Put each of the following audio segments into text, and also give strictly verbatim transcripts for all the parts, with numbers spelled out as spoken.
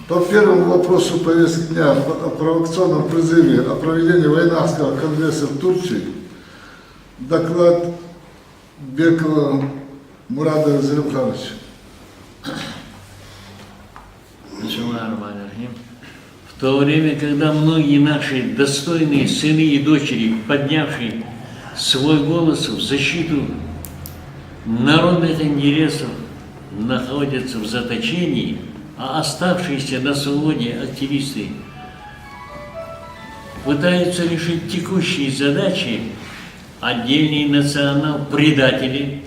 По первому вопросу повестки дня о провокационном призыве о проведении Вайнахского конгресса в Турции доклад Бекова Мурада Залимхановича. بسم الله الرحمن الرحيم. В то время, когда многие наши достойные сыны и дочери, поднявшие свой голос в защиту народных интересов, находятся в заточении, а оставшиеся на свободе активисты пытаются решить текущие задачи, отдельные национал-предатели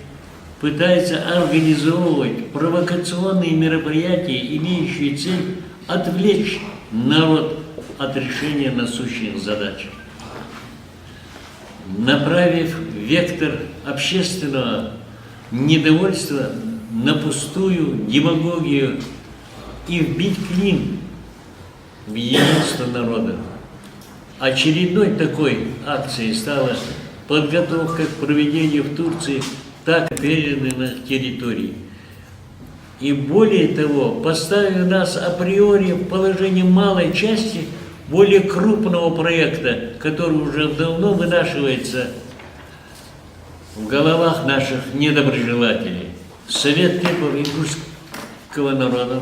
пытаются организовывать провокационные мероприятия, имеющие цель отвлечь народ от решения насущных задач, направив вектор общественного недовольства на пустую демагогию и вбить клин в единство народа. Очередной такой акцией стала подготовка к проведению в Турции так переданных территорий. И более того, поставив нас априори в положение малой части более крупного проекта, который уже давно вынашивается в головах наших недоброжелателей. Совет тейпов ингушского народа,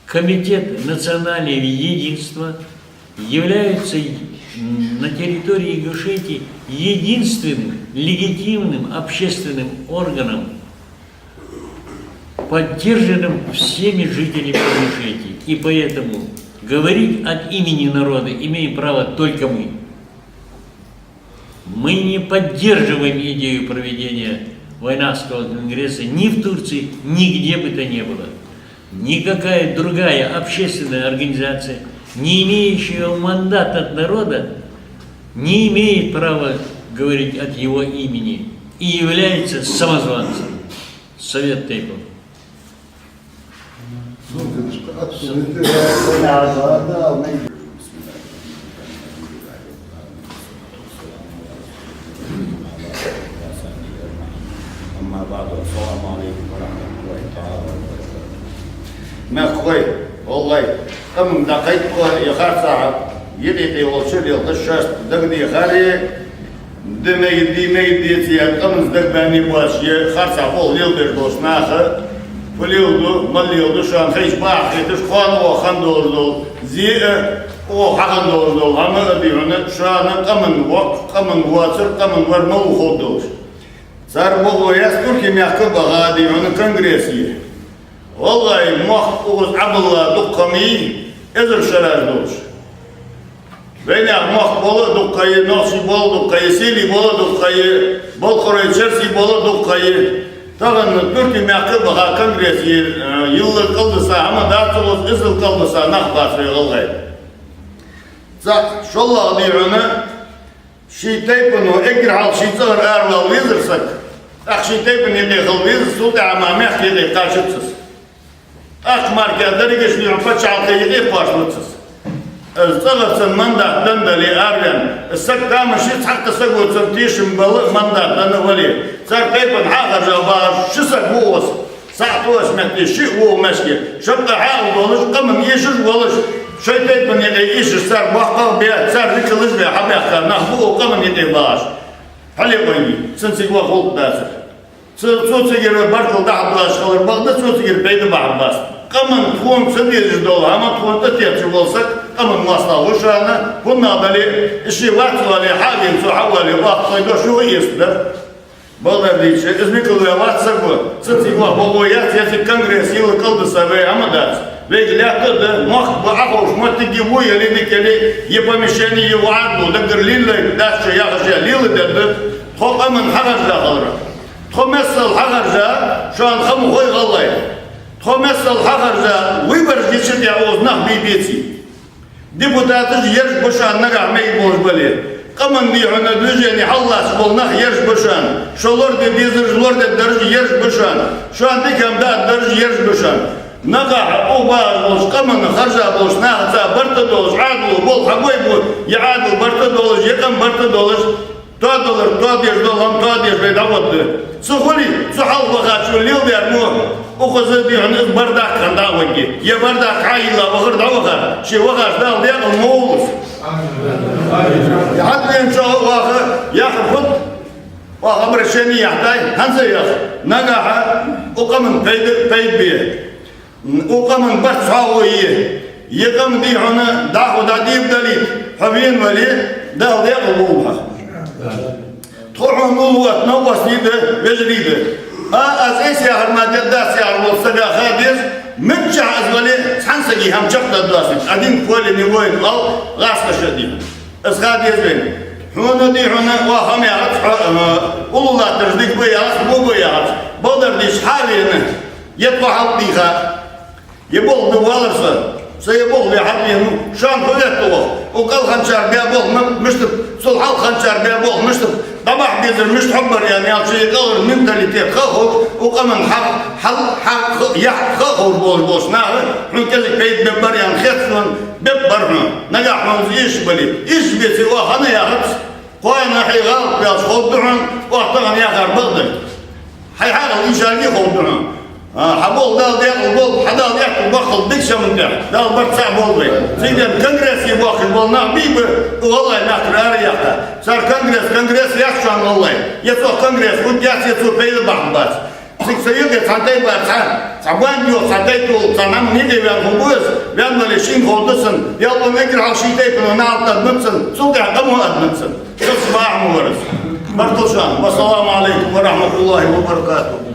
Комитет национального единства являются на территории Ингушетии единственным легитимным общественным органом, поддержанным всеми жителями Ингушетии. И поэтому говорить от имени народа имеем право только мы. Мы не поддерживаем идею проведения Вайнахского конгресса ни в Турции, нигде бы то ни было. Никакая другая общественная организация, не имеющая мандат от народа, не имеет права говорить от его имени и является самозванцем. Совет тейпов. أما بعد، السلام عليكم ورحمة الله تعالى وبركاته. Мехкахой, валлахӀи, къаман дӀакхайкхо я харцахьа, йитӀе волча лелха шоашта дагадехаре, Ди мегаргдий, мегаргдеций аьнна, къаманца дагабаьнна боацаш, е харцахьа болх лелабеш болча наха, фу леладу, мала леладу, шоана хайча бакъахьа хеташ, кхоана оаха хинна долаш дола зе а, оаха хьахинна долаш дола хӀама а, дий хьона, шоана къаман во-, къаман воацар, къаман вар малув ховргдолаш. Цар бокъо яц Турке мехка баха, дий хьона, конгресс е. ВаллахӀи, мохк укхаза Ӏабилла дукха ма йий, эзар шераш долаш. Вайнаьха мохк бола а дукха я, нохчий бола а дукха я, сийлий бола а дукха я, балхарой, черсий бола а дукха я. Тахан Турке мехка баха конгресс е, э, йилла кӀалдиса хӀама дац укхаза, иззал кӀалдиса нах бац вай гӀалгӀай. ЦаӀ, шоллагӀа, дий хьона, ший тайпано эггара хьалха ший цӀагӀара аравала везар саг, тӀаккха ший тайпан юкъе хила веза, цул тӀехьа мара мехка юкъе кхачац из. ТӀаккха мара дерригаш, дий хьона, паччахьалкхе юкъе кхоачалуц из. Из цӀагӀарца мандат данна дале араваьнна, из саг тамаш я, цхьаккха саго цунна тешам бала, мандат данна вале, цар тайпан хьахаржа багӀаш ши саг ва укхаза. Сахьтош метте шиъ ва укх мехка, шаккха хьаькъал долаш, къаман эшаш волаш, шоай тайпан юкъе эшаш, цар боккхагӀа бе, цар рикалаш бе хьабаьхка нах ба укх къаман юкъе багӀаш. Хьале вайна, цун цига ваха гӀулакх дацар. Цо, цо цигара баркал дахьа доацаш хилар бакъда, цо цигара пайда бахьа бац. Къаман тхона ца дезаш дола хӀама тхона тӀатетташ вола саг къаман моастагӀа ва шоана, хӀанна дале, из ше вац вале, хьавена цо хьавале, оаха тхоай дош юха эцаргдар. Бакъдар дийцача, из никъ ле вац саго, цунца цига ваха бокъо яц, е цига конгресс йилла кӀалдиса вай хӀама дац. Вайга лаьтта а да, мохк ба, Ӏоховша моттиг е, во яле, дика яле, е помещени, е во Ӏадало даггара леллай, дац шо яхаш а, леладергда. Тхо къаман хьахаржа хилар. Тхо миссел хьахаржа, шоана хӀама хой гӀалгӀай. Тхо миссел хьахаржа, выбораш деча тӀа укхаза нах бе беций. Депутаташ ераш ба шоана, нагахьа мегаргболаш бале. Къаман, дий хьона, движени хьаллоацаш бола нах ераш ба шоана. Шо лораде дезараш, лорадергдараш ераш ба шоана. Шоана дика хӀама даргдараш ераш ба шоана. Наькъа укх багӀаш болча къаман харжа болча нахаца барт а долаш, Ӏадало болх хьагойбу, е Ӏадал барт а долаш, е къам барт а долаш, тоадалар, тоадеш дола хӀама тоадеш вай дӀагӀоргда. Цу хулий, цу хьалха вахачо леладаьр мо Укхаза дийхьа из бардаккха хинна дӀа а ваге. Е бардаккха хьайилла вахар дӀавахар, ше вахаш Дала декъала ма волва из. Е хьатӀавена чӀоагӀа ваха яхар фуд? Ваха обращени яхьа дай, хӀанз а яха. Нагахьа укх къаман пайда, пайда бе. Укх къаман барт цхьоагӀо е. Е къам дийхьа дӀахо дӀадийба далийта, хьо вена вале, Дала декъала волва хьо. Тхо хьона уллув отт, новкъостий да, вежарий да. А, аз эс яхар ма дергдац яхар волча сага ха деза, миччахьа из вале, цхьан сага хӀама чакхдаргдоацилга, один в поле не воин, ал гӀазкхаша дийхьа. Из ха деза вайна. Хьона дийхьа ваха хӀама яхац, хьо, а, уллув латтараш дика ба яхац, во ба яхац. Бакъдар дийша хьа а вена, е тхо хьалха дийха. Е болх бе валар са. Са е болх бе хьатӀавена, шоана фу веттавах. Укх кӀал хинначар баь болх ма-, мишта ба, цул хьалха хинначар баь болх мишта ба, дӀабахьа безар мишта хьабар аьнна, аьлча, е кӀалара менталитет ха а ховш, укх къаман хьал, хьал, хьал, ха, яхь ха а ховш болаш болча наха хьона кӀезига пайда бергбар аьнна хет сона, бергбар хьона. Нагахьа хьона из эшаш бале, эшаш беце, оаха хӀана яхац? Кхоана хье гӀалат ваьлча ховргда хьона, оаха тахан яхар бакъда. Хьай хьаькъал ийшалга ховргда хьона. А, хьа болх Дала декъала болба, хьа Дала аьттув баккхалба дика шаман тӀа. Дала барт цхьа болба вай. Цига денз конгрессе боахкаш бола нах бий ба, укх ГӀалгӀай мехкара араяьккха. Цар конгресс, конгресс яц шоана, ГӀалгӀай. Е цох конгресс хургьяц, е цо пайда бахьаргбац. Цига са юкъе цхьан тайпара цхьа, цхьа банда йола, цхьа тайпа йола, цхьан хӀаман юкъе ваьнна хургва из, ваьнна вале шийна ховргда цунна, яллалца эггара хьалха ший тайпано наӀалт аргдац цунна, цул тӀехьа къамо аргда цунна. Цунца бахьа ма вар из. Баркал шоана. Вассаламу Ӏалайкум ва рахьматуллахӀи ва баракатухӀ.